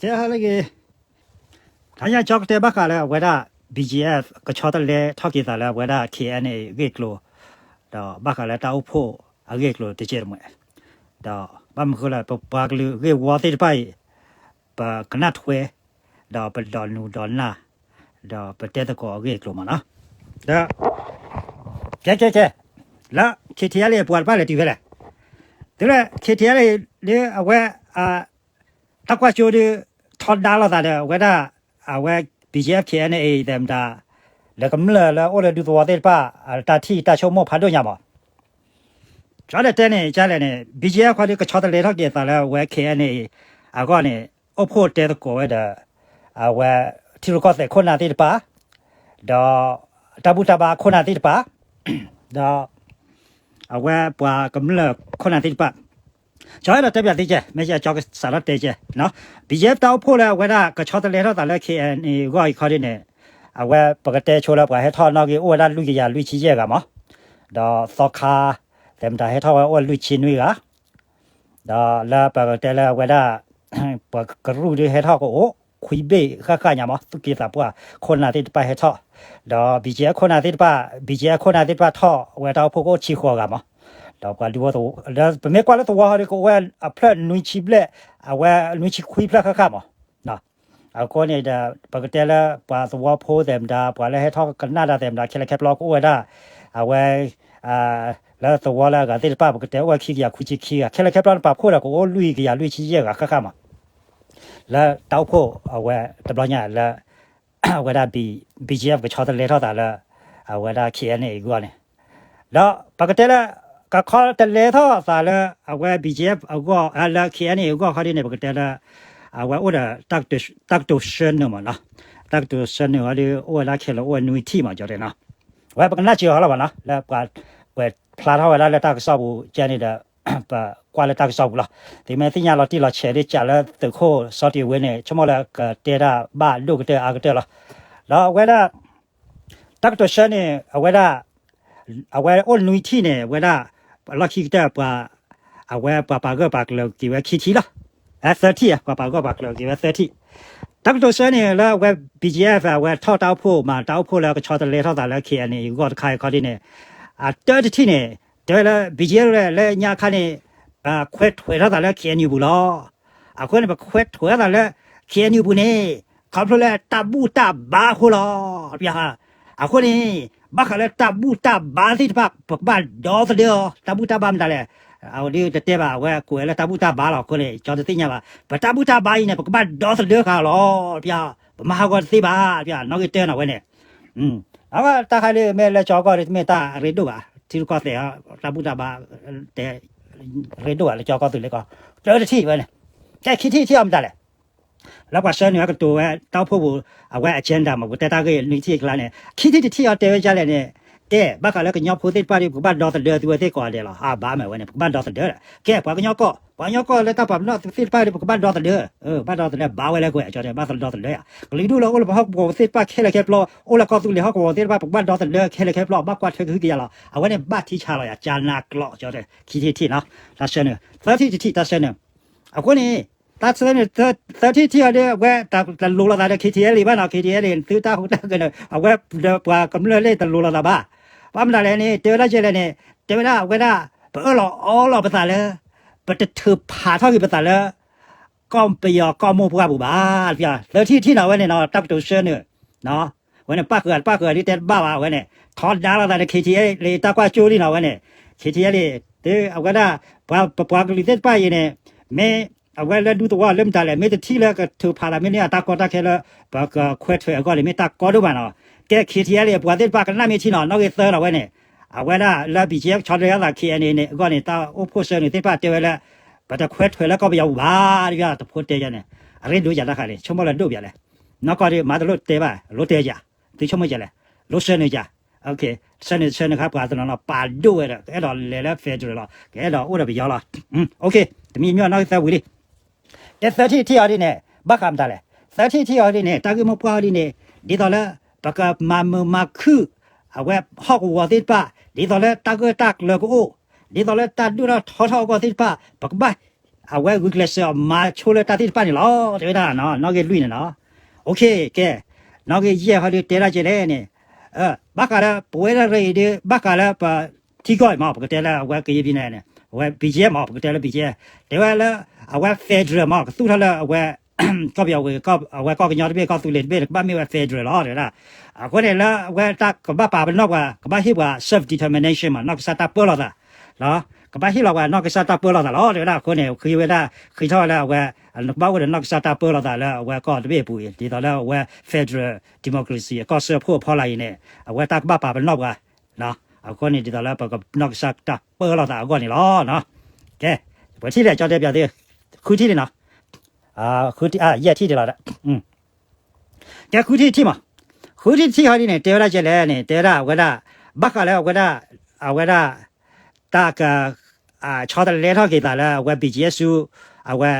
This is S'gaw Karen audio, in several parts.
ကဲဟါလၢအဂ့ၤ, တဟါညါကၠီကတဲဘၣ်ဃးလၢအဝဲဒၣ် ဘီကၠံအ့ၣ် ကဆီတလဲထီၣ်က့ၤသးလၢအဝဲဒၣ် ခ့ၣ်အဲၣ်ယူၣ်အ့ၣ် အဂ့ၢ်အကျိၤ, ဒီးဘၣ်ဃးလၢတၢ်အိၣ်ဖှိၣ်အဂ့ၢ်အကျိၤတကဲးတမှဲး, ဒီးဘၣ်မနုၤဃိလဲၣ် ပပှၤကလုာ်အဂ့ၢ်ဝီသ့ၣ်တဖၣ်အံၤ ပကနၣ်ထွဲ, ဒီးပဒိးနုာ်ဒိးနၢ်, ဒီးပတဲသကိးအဂ့ၢ်အကျိၤမးနီၤ, ဒီး ကဲကဲကဲ, လၢ ခ့ၣ်ထံၣ်အဲၣ်လ့ၣ် အပှၤတဖၣ်လဲၤတုၤဖဲလဲၣ်, တုၤလၢ ခ့ၣ်ထံၣ်အဲၣ်လ့ၣ် ဒ်အဝဲ တၢ်ကွၢ်ကၠိဒုး ထီဒါလိာ်သးဒီး အဝဲဒၣ် အဝဲ ဘီကၠံအ့ၣ် ခ့ၣ်အဲၣ်ယူၣ်အ့ၣ် သဲးမတၤ လၢကမျၢၢ်လၢအိၣ်လၢဒူသဝီသ့ၣ်တဖၣ် တၢ်ထံၣ်တၢ်ဆိကမိၣ်ဖးဒိၣ်ညါမး, ကၠီဒီးတဲန့ၣ် ကလဲၣ်န့ၣ် ဘီကၠံအ့ၣ် ခီဒုး ကဆီတလဲထီၣ်က့ၤအသးလၢအဝဲ ခ့ၣ်အဲၣ်ယူၣ်အ့ၣ် အဂီၢ်န့ၣ် အိၣ်ဖှိၣ်တဲသကိးဝဲဒီး အဝဲ ထံရူၢ်ကီၢ်သဲးခိၣ်နၢ်သ့ၣ်တဖၣ် ဒီး တၢ်ဘူၣ်တၢ်ဘါခိၣ်နၢ်သ့ၣ်တဖၣ် ဒီး အဝဲပှၤကမျၢၢ်ခိၣ်နၢ်သ့ၣ်တဖၣ်, ကၠီအဲၣ်ဒိးတဲပၠးသ့ကဲ မ့ၢ်ကၠီကစးထီၣ်တဲကဲ, ဘီကၠံအ့ၣ် တၢ်အိၣ်ဖှိၣ်လၢအဝဲဒၣ်ကဆီတလဲထီၣ်သးလၢ ခ့ၣ်အဲၣ်ယူၣ်အ့ၣ် အဂီၢ်အံၤခီဒုးန့ၣ်, အဝဲပကတဲဆိလၢပှၤဟဲထီၣ်နီၣ်ဂံၢ်အိၣ်ဝဲဒၣ်လွံၢ်ကယၤလွံၢ်ဆံယဲၢ်ဂၤမး, ဒီးသီခါ သဲးမတၤဟဲထီၣ်ဝဲအိၣ်လွံၢ်ဆံနွံဂၤ ဒီးလၢပကတဲလၢအဝဲဒၣ် ပှၤကရူၢ်ဒုးဟဲထီၣ်ကအိၣ် ခွံဘ့ၣ်ဃၣ်ဃၣ်ညါမး သူၣ်က့သးပှၢ်ခိၣ်နၢ်သ့ၣ်တဖၣ်ဟဲထီၣ်, ဒီး ဘီကၠံအ့ၣ် ခိၣ်နၢ်သ့ၣ်တဖၣ် ဘီကၠံအ့ၣ် ခိၣ်နၢ်သ့ၣ်တဖၣ်ထီၣ်ဝဲတၢ်အိၣ်ဖှိၣ်ကအိၣ်ဆံဃိးဂၤမး, ဒီးပှၤဒူသဝီ ဒီးပမ့ၢ်ကွၢ်လၢသဝီဟီဒုးကအိၣ်ဝဲအဖျၢၣ်နွံဆံဘျဲၣ်, အဝဲနွံဆံခွံဖျၢၣ်ဃၣ်ဃၣ်မး အဃိန့ၣ်ဒီး ပကတဲလၢပှၤသဝီဖိသဲးမတၤ ပှၤလၢဟဲထီၣ်ကနၣ်တၢ်သဲးမတၤ ခဲလၢာ်ခဲဆ့ကအိၣ်ဝဲဒၣ်, အဝဲ လၢသဝီလၢအဂၤသ့ၣ်တဖၣ် ပကတဲအိၣ်ဝဲခံကယၤခွံဆံခံဂၤ ခဲလၢာ်ခဲဆ့န့ၣ် ပာ်ဖှိၣ်ဒီးကအိၣ်လွံၢ်ကယၤလွံၢ်ဆံယဲၢ်ဂၤဃၣ်ဃၣ်မး, လၢတၢ်အိၣ်ဖှိၣ်အဝဲတဘျီညါလၢ အဝဲဒၣ် ဘီကၠံအ့ၣ် ကဆီတလဲထီၣ်သးလၢ အဝဲဒၣ် ခ့ၣ်အဲၣ်ယူၣ်အ့ၣ် အဂီၢ်န့ၣ်, ဒီးပကတဲလၢ ကခီတလဲထီၣ်သးလၢ အဝဲ ဘီကၠံအ့ၣ် အဂီၢ် လၢ ခ့ၣ်အဲၣ်ယူၣ်အ့ၣ် အဂီၢ်ခီဒ်န့ၣ် ပကတဲလၢ အဝဲအိၣ်ဒီး တၢ်ကတိၤဆှၢနုာ်မးနီၤ, တၢ်ကတိၤဆှၢနုာ်ဝဲဒၣ် အိၣ်ဝဲဒၣ်ခဲလၢာ်အိၣ်ဝဲနွံထံၣ်မး ကၠီတဲနီၤ, အဝဲပကနၣ်စၢၤအီၤလီၤမးနီၤ လၢပှၤကွဲးဖျါထီၣ်ဝဲဒၣ်လၢတၢ်ကစီၣ်ပူၤ ကဲန့ၣ်ဒီး ပကွၢ်လၢတၢ်ကစီၣ်ပူၤလီၤ, သုမ့ၢ်သ့ၣ်ညါလီၤတံၢ်လီၤဆဲးဒ်ကးလၢသုးခိၣ်စီၤတံၢ်ဝ့န့ၣ် ဆိကမိၣ်လၢကတဲတၢ်ဘၣ်ဒိၣ်ကတၢၢ်အါကတၢၢ်လီၤ, ဒီးအဝဲဒၣ် တၢ်ကတိၤဆှၢန့ၣ် အဝဲဒၣ် အဝဲအိၣ်နွံထံၣ်န့ၣ် အဝဲဒၣ် လီၢ်ခံကတၢၢ်ပှၤ အဝဲပှၤပာ်ဂၢၢ်ပာ်ကျၢၤက့ၤဝဲခံထံၣ်လီၤ, သၢထံၣ် ပှၤပာ်ဂၢၢ်ပာ်ကျၢၤက့ၤဝဲသၢထံၣ်, တၢ်ကတိၤဆှၢန့ၣ်လၢအဝဲ ဘီကၠံအ့ၣ် အဝဲထီၣ်တၢ်အိၣ်ဖှိၣ်မး တၢ်အိၣ်ဖှိၣ်လၢကဆီတလဲထီၣ်သးလၢ ခ့ၣ်အဲၣ်ယူၣ်အ့ၣ် အဂီၢ်တခါအံၤခီဒ်န့ၣ်, အတၢတထံၣ်န့ၣ် တဲဝဲလၢ ဘီကၠံအ့ၣ် လၢညါခါန့ၣ် ပခွဲးထွဲးထီၣ်သးလၢ ခ့ၣ်အဲၣ်ယူၣ်အ့ၣ် ပူၤလီၤ, အဃိန့ၣ် ပခွဲးထွဲးထီၣ်သးလၢ ခ့ၣ်အဲၣ်ယူၣ်အ့ၣ် ပူၤန့ၣ် ခီဖျိလၢတၢ်ဘူၣ်တၢ်ဘါအဃိလီၤ, အဃိန့ၣ် ဘၣ်ဃးလၢတၢ်ဘူၣ်တၢ်ဘါသ့ၣ်တဖၣ် ပကဘၣ်ဒီသဒၢအီၤ, တၢ်ဘူၣ်တၢ်ဘါမတၤလဲၣ်, အဝဲဒၣ်တတဲဘၣ် အဝဲကွဲးလၢတၢ်ဘူၣ်တၢ်ဘါလီၤ, အဃိန့ၣ် ကၠီတသ့ၣ်ညါဘၣ်, ပတၢ်ဘူၣ်တၢ်ဘါအံၤန့ၣ် ပကဘၣ်ဒီသဒၢဃာ်လီၤ, ပမၤဟးဂီၤတသ့ဘၣ်, နီၣ်ဂံၢ်တၢနီၤဝဲန့ၣ်, အဝဲတၢ်ခါလၢမ့ၢ်လၢကၠီကီၢ်ဒ်မ့ၢ်တၢ်အရ့ဒိၣ်ဘၣ်, ထံရူၢ်ကီၢ်သဲး တၢ်ဘူၣ်တၢ်ဘါ တဲ ရ့ဒိၣ်ဘၣ်လၢကၠီကီၢ်သူလ့ၤကီၢ်, တၢတထံၣ်ဝဲန့ၣ်, ကဲခံထံၣ်တထံၣ်အီၤမတၤလဲၣ် လၢပှၤဆှၢနုာ်ဝဲကတိၤဝဲ တၢ်အိၣ်ဖှိၣ်ပူၤ အဝဲ agenda မး ပတဲတၢ်ဂ့ၢ်နွံထံၣ်အကျါန့ၣ် ခံထံၣ်တထံၣ်အီၤတဲဝဲဒ်လဲၣ်န့ၣ်, တဲဘၣ်ဃးလၢကညီဖိသ့ၣ်တဖၣ်ဒီး ပကဘၣ်ဒီသဒၢသုဝဲသ့ၣ်ကိးဂၤဒဲးလီၤ, အဘၣ်မးဝဲန့ၣ် ပကဘၣ်ဒီသဒၢ, ကဲပှၤကညီကီၢ် ပှၤကညီကီၢ်လၢတၢ်ပာ်ပနီၣ်သ့ၣ်တဖၣ်ဒီး ပကဘၣ်ဒီသဒၢ, ဘၣ်ဒီသဒၢ ဘၣ်ဝဲလၢကွဲး ကၠီတဲ ဘၣ်ဒီသဒၢယၤ, ကလုာ်ဒူၣ်လၢအိၣ်လၢပဟီၣ်ကဝီၤသ့ၣ်တဖၣ်ခဲလၢာ်ခဲဆ့ အိၣ်လၢကီၢ်သူလ့ၤဟီၣ်ကဝီၤသ့ၣ်တဖၣ် ပကဘၣ်ဒီသဒၢခဲလၢာ်ခဲဆ့ ဘၣ်ကွၢ်ထွဲကဟုကယာ်လီၤ, အဝဲန့ၣ်ဘၣ်ထံဆါလီၤယၤ ကၠါနါကျိာ် ကၠီတဲ ခံထံၣ်တထံၣ်နီၤ, တၢ်ဆှၢနုာ် သၢထံၣ်တထံၣ် တၢ်ဆှၢနုာ်, အဃိန့ၣ် တၢ်ဆှၢနုာ် သၢထံၣ်တထံၣ်အီၤဒီး အဝဲတလိၤလိာ်သးဒီး ခ့ၣ်ထံၣ်အဲၣ်လ့ၣ်ဘၣ်နီၤ, ခ့ၣ်ထံၣ်အဲၣ်လ့ၣ် သုတၢ်ဟူးတၢ်ဂဲၤန့ၣ် အဝဲဒီးပှၤကမျၢၢ်လၢတလိၤလိာ်သးဘၣ်, ဘၣ်မနုၤလဲၣ်န့ၣ် တဲဝဲဒၣ်ဒ်လဲၣ်န့ၣ် တဲဝဲဒၣ်အဝဲဒၣ် ပအၢၣ်လီၤအီလီၤပသးလၢ ပတထုးဖးထီၣ်က့ၤပသးလၢ ကီၢ်ပယီၤကီၢ်မိၢ်ပှၢ်ပူၤဘၣ်, သၢထံၣ်တထံၣ်နီၤ အဝဲန့ၣ်နီၤ တၢ်ကတိၤဆှၢနုာ် အဝဲန့ၣ် ပၣ်ဃုာ်တပၣ်ဃုာ်ဒ်တဲတဘၣ်ဘၣ် အဝဲန့ၣ် ထီဒါလိာ်သးဒီး ခ့ၣ်ထံၣ်အဲၣ်လ့ၣ် တၢ်ကွၢ်ကၠိလံနီၤ အဝဲန့ၣ်, ခ့ၣ်ထံၣ်အဲၣ်လ့ၣ် အဝဲဒၣ် ပှၤပပှၤကလုာ်သ့ၣ်တဖၣ်အံၤန့ၣ် မ့ၢ်အဝဲလၢဒူသဝီလၢမတၤလဲၣ် မ့ၢ်တထံၣ်လၢကထုးဖးသးမ့ၢ်န့ၢ်အတၢ်ကီတၢ်ခဲလၢ ပကခွဲးထွဲးအဂီၢ်န့ၣ် မ့ၢ်တၢ်ကီဒိၣ်မးနီၤ, ကဲ ခ့ၣ်ထံၣ်အဲၣ်လ့ၣ် အပှၤသ့ၣ်တဖၣ်ကနၣ်မ့ၢ်ထံနီၤ နီၣ်ဂံၢ်သၢနီၤ အဝဲန့ၣ်, အဝဲဒၣ်လၢ ဘီကၠံအ့ၣ် ဆီတလဲထီၣ်သး ခ့ၣ်အဲၣ်ယူၣ်အ့ၣ် န့ၣ် အဂီၢ်န့ၣ် တၢ်အိၣ်ဖှိၣ်ဆှၢနုာ်သ့ၣ်တဖၣ်တဲဝဲလၢ ပတခွဲးထွဲးလၢကီၢ်ပယီၤပူၤဘၣ်, တၢ်တဖိတဲယၤန့ၣ် အရ့ဒိၣ်ယၤတၢ်ဃးန့ၣ် ဆိကမိၣ်လၢဒိၣ်ပယၤလဲၣ်, နီၢ်ကီၢ်ဒ်မၤတလိၣ်တဲဘၣ် လိၣ်တဲယၤ, သုဆိကမိၣ်ယၤလဲၣ်, လိၣ်ဆှၢနုာ်ယၤ, ဆှၢနုာ်ဆှၢနုာ်ခါပှၤတနီၤနီၤ ပာ်ဒိၣ်ဝဲဒီး ကအဲၣ်ဒိးလဲၤလၢ federal လီၤ ကအဲၣ်ဒိးအိၣ်ဒီးပယီၤလီၤ, တမံၤမ့ၢ်နီၣ်ဂံၢ်သၢဝံၤလံ တဲသၢထံၣ်တထံၣ်အီၤဒ်န့ၣ် ဘၣ်ဃးမတၤလဲၣ်, သၢထံၣ်တထံၣ်အီၤဒ်န့ၣ် တၢ်ဂ့ၢ်မိၢ်ပှၢ်အီၤဒ်န့ၣ် ဒ်သိးလၢ ပကမၤမုာ်မၤခုၣ် အဝဲဟီၣ်ကဝီၤသ့ၣ်တဖၣ် ဒ်သိးလၢတၢ်ဂၢၢ်တၢ်ကျၢၤကအိၣ်, ဒ်သိးလၢတၢ်ဒိၣ်ထီၣ်ထီထီၣ်အဂီၢ်သ့ၣ်တဖၣ် ပကဘၣ် အဝဲဂုာ်ကျဲးစၢးအီၤမၤဆိလၢတၢ်သ့ၣ်တဖၣ်န့ၣ်လီၤ တဲဝဲဒၣ် နီၣ်ဂံၢ်လွံၢ်န့ၣ်နီၤ. OK ကဲ နီၣ်ဂံၢ်ယဲၢ်ဟီဒုးတဲဒၣ်ကဲလဲၣ်န့ၣ် ဘၣ်ဃးလၢပဝဲဒၣ်ရအံၤဒုး ဘၣ်ဃးလၢပထံကီၢ်အံၤမး ပကတဲလၢအဝဲကယဲၢ်ဘံန့ၣ် အဝဲ BGF မး ပကတဲလၢ BGF တဲဝဲလၢ အဝဲ federal မး ကသူၣ်ထီၣ်လၢအဝဲ ကီၢ်ပယီၤဝံၤ အဝဲကီၢ်ကညီတဘ့ၣ်ကီၢ်သူလ့ၤတဘ့ၣ် ကဘၣ်မ့ၢ်ဝဲ federal လီၤ တဲဝဲဒၣ်. အဃိန့ၣ်လၢအဝဲတၢ်ကဘၣ်ပာ်ပနီၣ်ပှၤ ကဘၣ်ဟ့ၣ်ပှၤ self determination မး နီၢ်ကစၢ်တၢ်ပၢလီၤသး ကဘၣ်ဟ့ၣ်လီၤပှၤနီၢ်ကစၢ်တၢ်ပၢလီၤသးလီၤ တဲဝဲဒၣ်. အဃိန့ၣ် ဃ့ဝဲဒၣ် ဃ့ထီၣ်လၢအဝဲ နကဘၣ်အိၣ်ဒီးနီၢ်ကစၢ်တၢ်ပၢလီၤသးလၢအဝဲကီၢ်တဘ့ၣ်အပူၤအံၤ ဒ်သိးလၢအဝဲ federal democracy အကီၢ်စၢဖှိၣ်အဖီလာ်အံၤန့ၣ် အဝဲတၢ်ကဘၣ်ပာ်ပနီၣ်ပှၤ အဃိန့ၣ်ဒ်သိးလၢပကနီၢ်ကစၢ်တၢ်ပၢလီၤသးအဂီၢ်န့ၣ်လီၤ. ကဲ ပှဲၤထံၣ်လဲၣ် ကၠီတဲပၠးသု ဃုထံၣ်န့ၣ်နီၤ ဃုထံၣ် ယဲၢ်ထံၣ်ဒံးလီၤ. ကဲ ဃုထံၣ်တထံၣ်မး ဃုထံၣ်တထံၣ်ဟီဒ်န့ၣ် တဲဝဲဒၣ်ကဲလဲၣ်န့ၣ် တဲဝဲဒၣ်အဝဲဒၣ် ဘၣ်ဃးလၢအဝဲဒၣ် အဝဲဒၣ် တၢ်က ဆီတလဲထီၣ်က့ၤသးလၢအဝဲ BGF ဆူ အဝဲ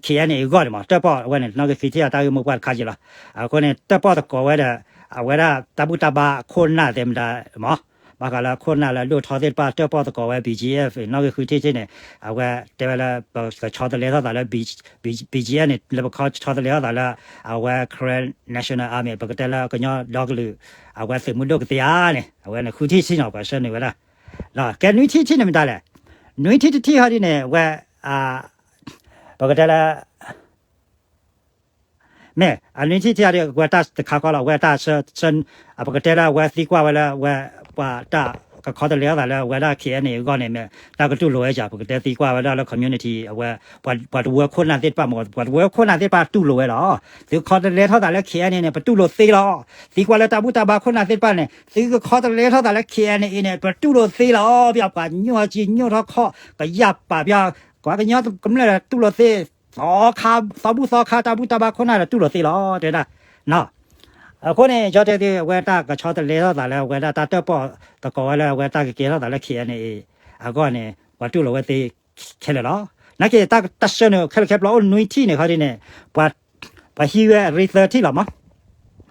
KNA အဂီၢ်န့ၣ်မး တၢၣ်ပီၣ်ဝဲန့ၣ် နီၣ်ဂံၢ်ဃုထံၣ်အတၢ်ဂ့ၢ်မိၢ်ပှၢ်တခါက့ၤလီၤ. အဃိန့ၣ် တၢၣ်ပီၣ်သကိးဝဲဒီး အဝဲဒၣ်တၢ်ဘူၣ်တၢ်ဘါခိၣ်နၢ်သဲမတၤမး ဘၣ်ဃးလၢခိၣ်နၢ်လၢဒိၣ်ထီသ့ၣ်တဖၣ် တၢၣ်ပီၣ်သကိးဝဲ BGF နီၣ်ဂံၢ်ဃုထံၣ်ထံၣ်န့ၣ် အဝဲတဲဝဲလၢပကဆီတလဲထီၣ်သးလၢ BGF န့ၣ် လၢပကဆီတလဲထီၣ်သးလၢ အဝဲ Karen National Army ပကတဲလၢကညီဒီကလုာ် အဝဲသုးမုၢ်ဒိၣ်ကသ့ဧါန့ၣ် အဝဲန့ၣ်ဃုထံၣ်ထံၣ်နီၤ ပှၤဆှၢနုာ်ဝဲဒၣ် ကဲနွံထံၣ်ထံၣ်န့ၣ်မတၤလဲၣ်. နွံထံၣ်တထံၣ်ဟီဒ်န့ၣ် အဝဲ ပကတဲလၢ မ့ၢ်အနွံထံၣ်ထံၣ်ဟီဒ် အဝဲတၢ်တခါဃီလီၤ အဝဲတၢ်ဆၢ ပကတဲလၢအဝဲသံကွၢ်ဝဲလၢအဝဲ ပှၤတၢ်ကခီတလဲထီၣ်သးလၢအဝဲဒၣ် KNA အဂီၢ်န့ၣ် မ့ၢ်တၢ်ကတူၢ်လိာ်ဝဲဧါ ပကတဲသံကွၢ်ဝဲဒၣ်လၢ community အဝဲ ပှၤတဝၢခိၣ်နၢ်သ့ၣ်တဖၣ်မ့ၢ် ပှၤတဝၢခိၣ်နၢ်သ့ၣ်တဖၣ်တူၢ်လိာ်ဝဲလီၤ. သုကခီတလဲထီၣ်သးလၢ KNA န့ၣ် ပတူၢ်လိာ်သ့လီၤ. သံကွၢ်လၢတၢ်ဘူၣ်တၢ်ဘါခိၣ်နၢ်သ့ၣ်တဖၣ်န့ၣ် သုကခီတလဲထီၣ်သးလၢ KNA န့ၣ် ပတူၢ်လိာ်သ့လီၤ. ပှၤညိၣ်ဟီၣ်ကံညိၣ်ထီၣ်ခီၣ် ကယၢ်ပာ်ပှၤ ပှၤကညီကမျၢၢ်တူၢ်လိာ်သ့ သီခါ သီဘူၣ်သီခါ တၢ်ဘူၣ်တၢ်ဘါခိၣ်နၢ်ဒီးတူၢ်လိာ်သ့လီၤ တဲဝဲဒၣ်. အဃိန့ၣ် ကၠီတဲသု အဝဲတၢ်ကဆီတလဲထီၣ်သးလၢအဝဲဒၣ်တၢ်တၢၣ်ပီၣ်သကိးဝဲလၢအဝဲတၢ်ကကဲထီၣ်သးလၢ KNA အဂီၢ်န့ၣ် ပှၤတူၢ်လိာ်ဝဲသ့ခဲလၢာ်လီၤ. နာ်က့ တၢ်တၢ်ဆှၢနုာ်ခဲလၢာ်ခဲဆ့အိၣ်နွံထံၣ်န့ၣ် ခီဒ်န့ၣ် ပှၤဟံးဝဲရ့သၢထံၣ်လီၤမး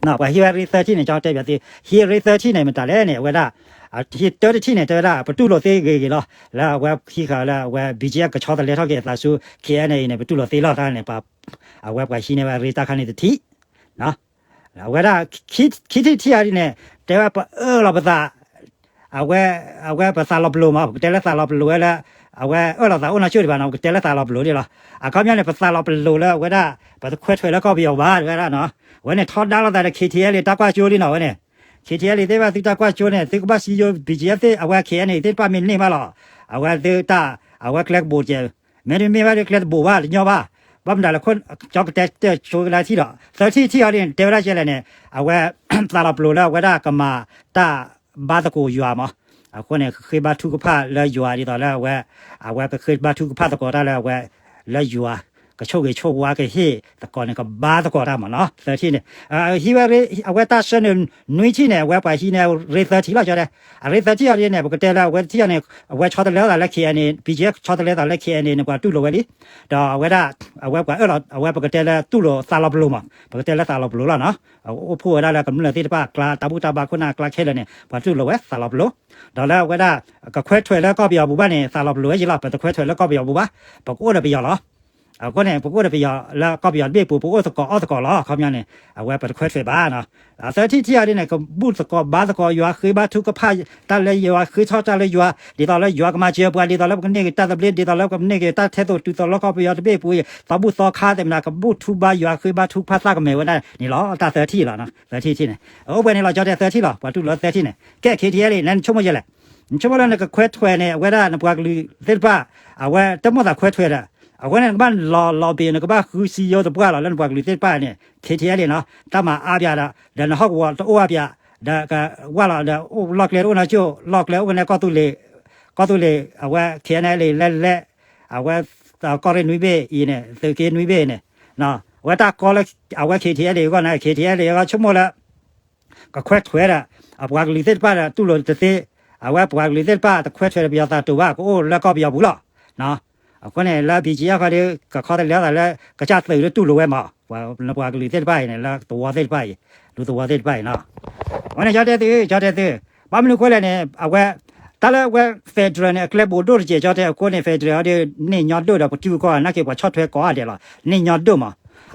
ပှၤဟံးဝဲရ့သၢထံၣ်န့ၣ် ကၠီတဲပၠးသု ဟံးရ့သၢထံၣ်န့ၣ် မတၤလဲၣ်န့ၣ် အဝဲဒၣ် ဟံးတၢတထံၣ်န့ၣ် တဲဝဲဒၣ် ပတူၢ်လိာ်သ့ဂ့ၤဂ့ၤလီၤ လၢအဝဲဟံးဃာ်လၢအဝဲ BGF ကဆီတလဲထီၣ်က့ၤအသးဆူ KNA အံၤန့ၣ် ပတူၢ်လိာ်သ့လီၤတၢ်န့ၣ် အဝဲပှၤဟံးန့ၢ်ဝဲရ့တၢ်ခါန့ၣ်တထံၣ် အဝဲဒၣ် ခံထံၣ်တထံၣ်အံၤဒ်န့ၣ် တဲဝဲပအၢၣ်လီၤပသး အဝဲ အဝဲပသးလီၤပလိာ်မး ပကတဲလၢသးလီၤပလိာ်ဝဲလၢ အဝဲအၢၣ်လီၤသးအိၣ်နီၢ်ကၠိၣ်ဒံးဘၣ်နီၤ ပကတဲလၢသးလီၤပလိာ်ဒ်လီၤ. အခီပညီန့ၣ် ပသးလီၤပလိာ်လၢအဝဲဒၣ် ပတခွဲးထွဲးလၢကီၢ်ပယီၤဘၣ် တဲဝဲဒၣ်နီၤ အဝဲန့ၣ်ထီဒါလိာ်သးဒီး KTLA တၢ်ကွၢ်ကၠိလံနီၤ အဝဲန့ၣ် KTLA သ့ၣ်တဖၣ်သုတၢ်ကွၢ်ကၠိန့ၣ် သုကဘၣ်စံယိ BGF သ့ၣ် အဝဲ KNA သ့ၣ်တဖၣ်မ့ၢ်န့ၢ်ဘၣ်လီၤ. အဝဲသုတၢ် အဝဲကျဲကဘိးကဲ မ့တမ့ၢ်ဘၣ်ဒီးကျဲတဘိးဘၣ်တညီဘၣ် ဘၣ်မနုၤလဲၣ် ကၠီကတဲတဲဆိကလါထံၣ်ဒီး သၢထံၣ်တထံၣ်အံၤဒ်န့ၣ် တဲဝဲဒၣ်ကဲလဲၣ်န့ၣ် အဝဲ သးလီၤပလိာ်လၢအဝဲဒၣ်ကမၤတၢ်ဘါသကိးယွၤမး အဃိန့ၣ် ကဃ့ဘါထုကဖၣ်လၢယွၤဒ်သိးလၢအဝဲ အဝဲကဃ့ဘါထုကဖၣ်သကိးတၢ်လၢအဝဲ လၢယွၤ ကဆိၣ်ဂ့ၤဆိၣ်ဝါကဟ့ၣ်သကိးန့ၣ် ကဘါသကိးတၢ်မးနီၤ သၢထံၣ်န့ၣ် ဟံးဝဲ အဝဲတၢ်ဆှၢနုာ်နွံထံၣ်န့ၣ် အဝဲပှၤဟံးန့ၢ်ရ့သၢထံၣ်လီၤ ကၠီတဲ အရ့သၢထံၣ်အံၤဒ်န့ၣ် ပကတဲလၢအဝဲတထံၣ်အံၤန့ၣ် အဝဲဆီတလဲထီၣ်သးလၢ KNA BGF ဆီတလဲသးလၢ KNA န့ၣ် ပှၤတူၢ်လိာ်ဝဲလံ ဒီးအဝဲဒၣ် အဝဲပှၤအၢၣ်လီၤ အဝဲပကတဲလၢတူၢ်လိာ်သးလီၤပလိာ်မး ပကတဲလၢသးလီၤပလိာ်လီၤနီၤ အိၣ်ဖှိၣ်ဝဲဒၣ်လၢကမျၢၢ်သ့ၣ်တဖၣ်အကျါ တၢ်ဘူၣ်တၢ်ဘါခိၣ်နၢ်အကျါခဲလၢာ်န့ၣ် ပှၤတူၢ်လိာ်ဝဲသးလီၤပလိာ် ဒီးလၢအဝဲဒၣ် ကခွဲးထွဲးလၢကီၢ်ပယီၤပူၤဘၣ်န့ၣ် သးလီၤပလိာ်ဝဲယံၤလီၤ ပတခွဲးထွဲးလၢကီၢ်ပယီၤပူၤဘၣ် ပကအိၣ်ဒီးပယီၤလီၤ အဃိန့ၣ် ပကအိၣ်ဒီးပယီၤလၢကီၢ်ပယီၤတဘ့ၣ်ပူၤ ပအိၣ်သကိးအီၣ်သကိးလီၤ အခီပညီန့ၣ် အဝဲပတခွဲးထွဲးဘၣ်နီၤ သၢထံၣ်တထံၣ်အံၤဒ်န့ၣ် ကဘူၣ်သကိးဘါသကိးယွၤ ဃ့ဘါထုကဖၣ်တၢ်လၢယွၤ ဃ့ထီၣ်တၢ်လၢယွၤ ဒ်သိးလၢယွၤကမၤစၢၤပှၤ ဒ်သိးလၢပကန့ၢ်က့ၤတၢ်သဘျ့ ဒ်သိးလၢပကန့ၢ်က့ၤတၢ်ထဲသိးတုၤသိးလၢကီၢ်ပယီၤတဘ့ၣ်ပူၤအံၤ သီဘူၣ်သီခါသဲးမတၤ ကဘူၣ်ထူဘါယွၤ ဃ့ဘါထုကဖၣ်သးကမဲာ်ဝဲဒၣ်န့ၣ်လီၤ တၢ်သၢထံၣ်လီၤ သၢထံၣ်တထံၣ်န့ၣ် အိၣ်ပှဲၤန့ၣ်လီၤ ကၠီတဲသၢထံၣ်လီၤ ပှၤတူၢ်လိာ်သၢထံၣ်န့ၣ် ကဲ KTLA နဆိကမိၣ်ယဲလဲၣ် နဆိကမိၣ်လၢနကခွဲးထွဲးန့ၣ် အဝဲဒၣ်နပှၤကလုာ်သ့ၣ်တဖၣ် အဝဲတမိၣ်သးခွဲးထွဲးဒီး အဃိန့ၣ် နကဘၣ်လီၤလီၤဘ့ၣ် နကဘၣ်ဃုစံယိတပှၢ်လီၤ လၢနပှၤကလုာ်သ့ၣ်တဖၣ်န့ၣ် KTLA န့ၣ် တၢ်မၤအါပၠးဒီး ဒီးနဟီၣ်ကဝီၤတအိၣ်အါပၠး ဒီးကဝၢ်လီၤဒီး လီၢ်ကျဲတအိၣ်နီၢ်ကၠိၣ် လီၢ်ကျဲအိၣ်ကနဲ ကီၢ်သူလ့ၤ ကီၢ်သူလ့ၤ အဝဲ KNLA လဲၤလဲၤ အဝဲ ကီၢ်ရ့ၣ်နွံဘ့ၣ်အံၤန့ၣ် သုးက့နွံဘ့ၣ်န့ၣ် အဝဲတၢ်ကီလၢ အဝဲ KTLA အဂီၢ်န့ၣ် KTLA အဂီၢ်ဆိကမိၣ်လၢ ကခွဲးထွဲးဒီး အပှၤကလုာ်သ့ၣ်တဖၣ်ဒီးတူၢ်လိာ်တသ့ အဝဲပှၤကလုာ်သ့ၣ်တဖၣ်တခွဲးထွဲးဒီးပယီၤသးတူၢ်ဘၣ် ကအိၣ်လၢကီၢ်ပယီၤပူၤလီၤ. အဃိန့ၣ် လၢ BGF ခီဒီး ကခီတလဲသးလၢ ကစၢ်သုးလၢတူၢ်လိာ်ဝဲမး နပှၤကလုာ်သ့ၣ်တဖၣ်အံၤန့ၣ် လၢသဝီသ့ၣ်တဖၣ်အံၤ လူၤသဝီသ့ၣ်တဖၣ်အံၤနီၤ. အဃိန့ၣ် ကၠီတဲသု ကၠီတဲသု ဘၣ်မနုၤဃိလဲၣ်န့ၣ် အဝဲ တၢ် တၢ်လၢဝဲ federal န့ၣ် အကျဲဘူးဒိၣ်တစဲး ကၠီတဲ အဃိန့ၣ် federal အီၤဒီး န့ၢ်ညီဒိၣ်ဒီး ပတုာ်ကီၢ် နာ်က့ပှၤဆီၣ်ထွဲကိးဂၤဒဲးလီၤ, န့ၢ်ညီဒိၣ်မး,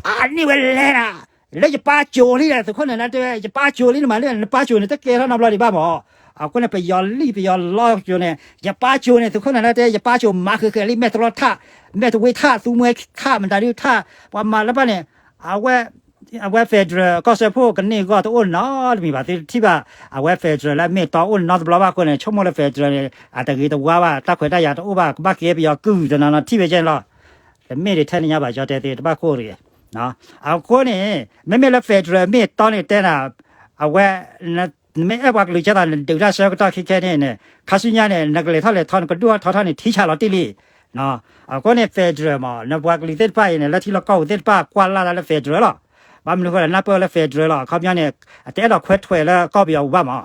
အန့ၢ်ဝဲလဲၣ်ဒၣ်, လၢယပၢ်ကၠိၤလံဒီး သုးခိၣ်နၢၤဒါတဲ ယပၢ်ကၠိၤလံ နမၤလၢနပၢ်ကၠိၤန့ၣ် တကဲထီၣ်နီတဘျီဒံးဘၣ်မး, အဃိန့ၣ် ပယီၤလံၣ်ပယီၤလီကၠိၤန့ၣ် ယပၢ်ကၠိၤန့ၣ် သုးခိၣ်နၢၤဒါတဲ ယပၢ်ကၠိၤမၤဃဲးဃဲးလံ မဲာ်တရီထၣ် မဲာ်တဝ့ထၣ် သူမှဲထၣ် မတၤဒုထၣ် ပှၤမၤလၢပၢ်န့ၣ် အဝဲ အဝဲ federal ကီၢ်စၢဖှိၣ်ကန့ၢ်ဂီၢ်တအိၣ်နီတမံၤဘၣ် သုထံၣ်ဘၣ်, အဝဲ federal လၢအမ့ၢ်တီအိၣ်နီတဘျီဘၣ်အဃိန့ၣ် ဆိကမိၣ်လၢ federal န့ၣ် အတဂ့ၤတဝါဘၣ် တၢ်ခွဲးတၢ်ယာ်တအိၣ်ဘၣ် ကဘၣ်ကဲပယီၤကုၢ်တနီၤနီၤထံၣ်ဝဲကဲန့ၣ်လီၤ, တမ့ၢ်ဒ်ထဲန့ၣ်ညါဘၣ် ကၠီတဲသုတဘၣ်ခိၣ်တဂ့ၤ, အဃိန့ၣ် မ့မ့ၢ်လၢ federal မ့ၢ်တီန့ၣ်တဲနၤ, အဝဲ နမ့ၢ်အဲၣ်ပှၤကလုာ်ကဲသိး နဒုးတၢ်ဆၢကတီၢ်ခဲခဲန့ၣ်န့ၣ် ခါဆူညါန့ၣ် နကလဲၤထီၣ်လဲၤထီ နကဒုၣ်ထီၣ်ထီထီၣ်န့ၣ် ထံဆးလီၤတံၢ်လံ, အဃိန့ၣ် federal မး နပှၤကလုာ်သ့ၣ်တဖၣ်အံၤန့ၣ် လၢထံလီၢ်ကီၢ်ပူၤသ့ၣ်တဖၣ် ကွၢ်လၢ်တၢ်လၢ federal လီၤ, ဘၣ်မနုၤဃိလဲၣ် နၢ်ပၢၢ်လၢ federal လီၤ အခီပညီန့ၣ် အတအဲၣ်ဒိးခွဲးထွဲးလၢကီၢ်ပယီၤပူၤဘၣ်မး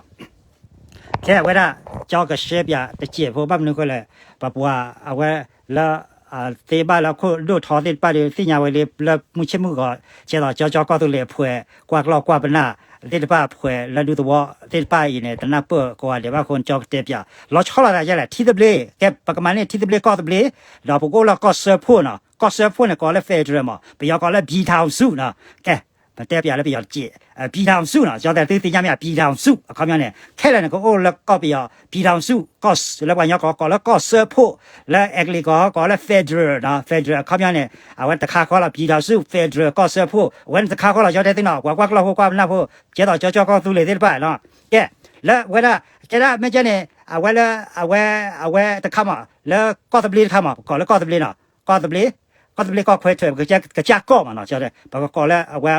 ခဲအဝဲဒၣ် ကၠီကရှဲပၠးတစဲးဖိ ဘၣ်မနုၤဃိလဲၣ်, ပပှၤအဝဲလၢ သ့ဘၣ်လၢခိၣ်ဒိၣ်ထီသ့ၣ်တဖၣ်ဒီး သ့ၣ်ညါဝဲလံ လၢမုၢ်ဆ့ၣ်မုၢ်ဂီၤ ကဲသိးကၠီကၠီကီၢ်သူလ့ၤအဖှဲး ကွၢ်ကျီၢ်ကွၢ်ပနၢ်သ့ၣ်တဖၣ် အဖှဲးလၢဒူသဝီသ့ၣ်တဖၣ်အံၤန့ၣ် တနၢ်ပၢၢ်ကိးဂၤဒဲးဘၣ်အဃိန့ၣ် ကၠီကတဲပၠး လီၤဆီလိာ်သးယဲလဲၣ် ထံသဘျ့ ကဲ ပကမၤန့ၢ်ထံသဘျ့ကီၢ်သဘျ့ ဒီးပကအိၣ်လၢကီၢ်စၢဖှိၣ်နီၤ, ကီၢ်စၢဖှိၣ်န့ၣ် ကိးလၢ federal မး ပယီၤကိးလၢ ပြည်ထောင်စု နီၤ, ကဲ ပတဲပၠးလၢပယီၤတစဲး, ပြည်ထောင်စု နီၤ, ကၠီတဲသုသ့ၣ်ညါမ့ၢ်ဧါ ပြည်ထောင်စု အခီပညီန့ၣ် ခဲလၢာ်န့ၣ် ကအိၣ်လၢကီၢ်ပယီၤ ပြည်ထောင်စု ကီၢ်လၢပှၤကညီကိး ကိးလၢကီၢ်စၢဖှိၣ်, လၢအဲကလံးကီး ကိးလၢ federal နီၤ, federal အခီပညီန့ၣ် အဝဲတခါဃီလီၤ ပြည်ထောင်စု federal ကီၢ်စၢဖှိၣ် အဝဲန့ၣ်တခါဃီလီၤ ကၠီတဲသုနီၤ, ပှၤကွၢ်ကျီၢ်ဖိကွၢ်ပနၢ်ဖိ ကဲသိးကၠီကၠီကီၢ်သူလ့ၤသ့ၣ်တဖၣ်နီၤ, ကဲ လၢဝဲဒၣ် ကဲဒၣ်မ့ၢ်ကဲန့ၣ် အဝဲလၢ အဝဲ အဝဲတခါမး လၢကီၢ်သဘျ့တခါမး ပကိးလၢကီၢ်သဘျ့နီၤ, ကီၢ်သဘျ့ ကီၢ်သဘျ့ကီၢ်ခွဲးထွဲး ပကစၢ်ကီၢ်မးနီၤ, ပကကိးလၢအဝဲ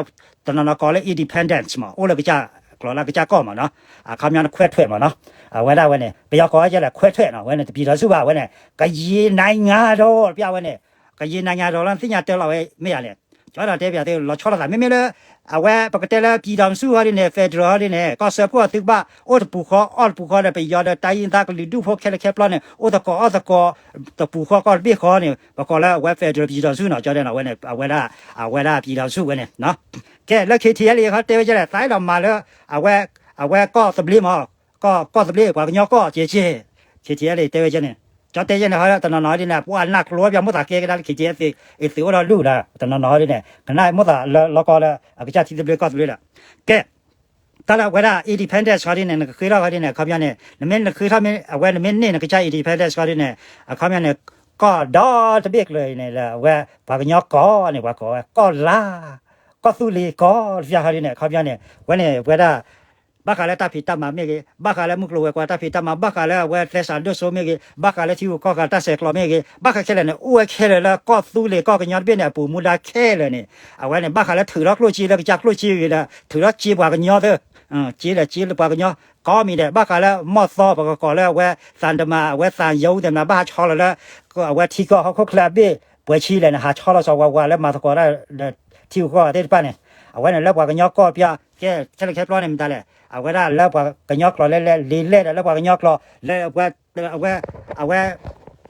တနီၤနီၤကိးလၢ independence မး အိၣ်လၢကစၢ်ကျိာ်လၢကစၢ်ကီၢ်မးနီၤ, အခီပညီန့ၣ်ခွဲးထွဲးမးနီၤ, အဝဲဒၣ်ဝဲန့ၣ် ပယီၤကိးဝဲကဲလဲၣ် ခွဲးထွဲးနီၤ, အဝဲန့ၣ် ပြည်ထောင်စု ဘၣ် အဝဲန့ၣ် ကရင်နိုင်ငံတော် တပျၢ်ဝဲန့ၣ် ကရင်နိုင်ငံတော် လၢနသ့ၣ်ညါတၢ်လီၤဝဲမ့ၢ်ယၤလဲၣ်, ကၠီဒီးတဲပၠးသုလီၤဆီလိာ်သး မ့မ့ၢ်လၢ အဝဲပကတဲလၢ ပြည်ထောင်စု ဟီဒ်န့ၣ် federal ဟီဒ်န့ၣ် ကီၢ်စၢဖှိၣ်အသုကဘၣ် အိၣ်တပူၤဃီအီၣ်တပူၤဃီဒီး ပယီၤဒီး တိုင်းရင်းသား ကလုာ်ဒူၣ်ဖိခဲလၢာ်ခဲဆ့န့ၣ် အိၣ်သကိးအီၣ်သကိး တပူၤဃီကီၢ်တဘ့ၣ်ဃီန့ၣ် ပကိးလၢအဝဲ federal ပြည်ထောင်စု နီၤ, ကၠီတဲနီၤ အဝဲန့ၣ် အဝဲဒၣ် အဝဲဒၣ် ပြည်ထောင်စု ဝဲန့ၣ် ကဲလၢ KTLA ခီတဲဝဲကဲလဲၣ် သးအဲၣ်ဒိးမၤလၢ အဝဲ အဝဲကီၢ်သဘျ့မး ကီၢ် ကီၢ်သဘျ့ ပှၤကညီကီၢ် ကဲကဲ KTLA တဲဝဲကဲန့ၣ် ကၠီတဲယဲန့ၣ် ဟီတနီၤနီၤဒ်န့ၣ် ပှၤနၢ်ကျိၤဝဲပၠးမိၣ်သးကဲကဒါလၢ KTLA သုးအိၣ်ဒီးဒူၣ်ဒီး တနီၤနီၤဒ်န့ၣ် ကနၣ်မိၣ်သးလၢလီကီလၢ အကစၢ်ထံသဘျ့ကီၢ်သဘျ့ဒီး ကဲ တၢ်လၢအဝဲဒၣ် independence ခီဒ်န့ၣ် နကဃ့ထီၣ်ခီဒ်န့ၣ် အခီပညီန့ၣ် နမ့ၢ်နဃ့ထီၣ်မ့ၢ် အဝဲနမ့ၢ်န့ၢ်နကစၢ် independence ခီဒ်န့ၣ် အခီပညီန့ၣ် ကီၢ်ဒီတဘ့ၣ်ကျၢၤအံၤန့ၣ် လၢအဝဲ ပှၤကညီကီၢ်န့ၣ် ပှၤကိးဝဲ ကီၢ်လါ ကီၢ်သူလ့ၤကီၢ်တပျၢ်ခီဒ်န့ၣ် အခီပညီန့ၣ် ဝဲန့ၣ်ဝဲဒၣ် ဘၣ်ဃးလၢတၢ်ဖံးတၢ်မၤမ့ၢ်ဂ့ၤ, ဘၣ်ဃးလၢမုၢ်ကျိၤဝဲၤကွာ်တၢ်ဖံးတၢ်မၤ, ဘၣ်ဃးလၢအဝဲသဲစးဒိၣ်စိမ့ၢ်ဂ့ၤ, ဘၣ်ဃးလၢထံဂုၤကီၢ်ဂၤတၢ်ဆဲးကျိးမ့ၢ်ဂ့ၤ, ဘၣ်ဃးခဲလၢာ်န့ၣ် အိၣ်ဝဲခဲလၢာ်လၢကီၢ်သူလ့ၤကီၢ်ကညီတဘ့ၣ်န့ၣ် အပူၤမူဒါခဲလၢာ်န့ၣ် အဝဲန့ၣ် ဘၣ်ဃးလၢထုးထီၣ်ကျိၣ်စ့လၢကစၢ်ကျိၣ်စ့ဂ့ၤဒီး ထုးထီၣ်စ့ပှၤကညီသ့ၣ်, စ့ဒီးစ့လၢပှၤကညီ ကိးမံၤဒဲး ဘၣ်ဃးလၢမီၢ်သီ ပကကိးလၢအဝဲ သံတမန် အဝဲသံရုံးသ့ၣ်မနၤ ဘၣ်ဟးဆီလီၤလၢ အဝဲထံကီၢ်ဟီၣ်ခိၣ်ချၢအဘ့ၣ် ပှဲၤဆံလဲၣ်န့ၣ် ဟးဆီလီၤစီၤဝါဝါလၢမၤသကိးတၢ်ဒီး ထံဂုၤကီၢ်ဂၤသ့ၣ်တဖၣ်န့ၣ် အဝဲန့ၣ်လၢပှၤကညီကီၢ်ပျၢ် ကဲ ခဲလၢာ်ခဲဆ့န့ၣ် မတၤလဲၣ် အဝဲဒၣ်လၢပှၤကညီကျိာ်လဲၤလဲၤ လံာ်လဲၢ်ဒီးလၢပှၤကညီကျိာ် လၢအဝဲ အဝဲ အဝဲ